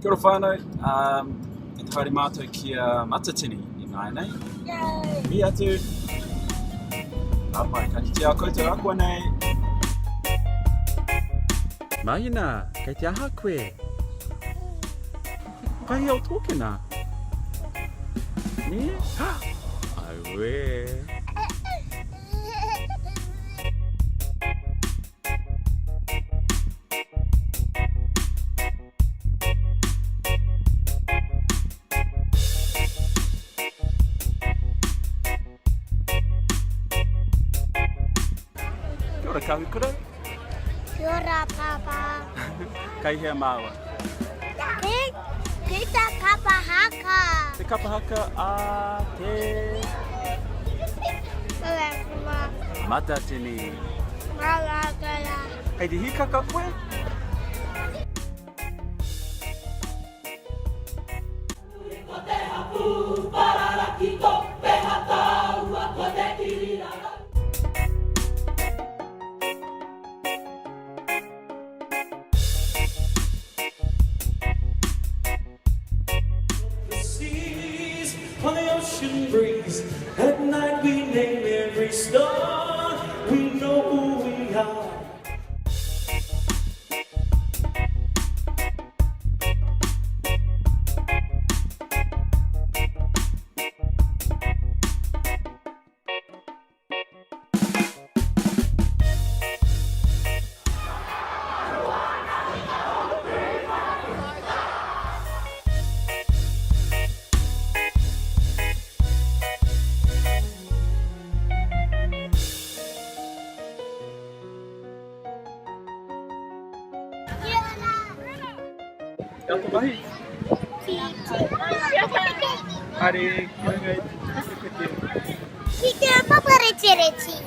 Kia ora whānau, um, e te haere mātou ki a Matatini i nāianei. Yay! Mi atu! Ka pai, ka kite a koutou akuanei. Mahina, kei te aha koe? Kai hea o tōkena? Nē? Auē! Kia ora Kahukura. Kia ora Pāpā. Kei hea māua? Ki, ki te kapa haka. Te kapa haka a te... Matatini. Kei te hīkaka koe? Kia ora mahi. Haere ki runga i te pukepeke. Ki te papa retireti.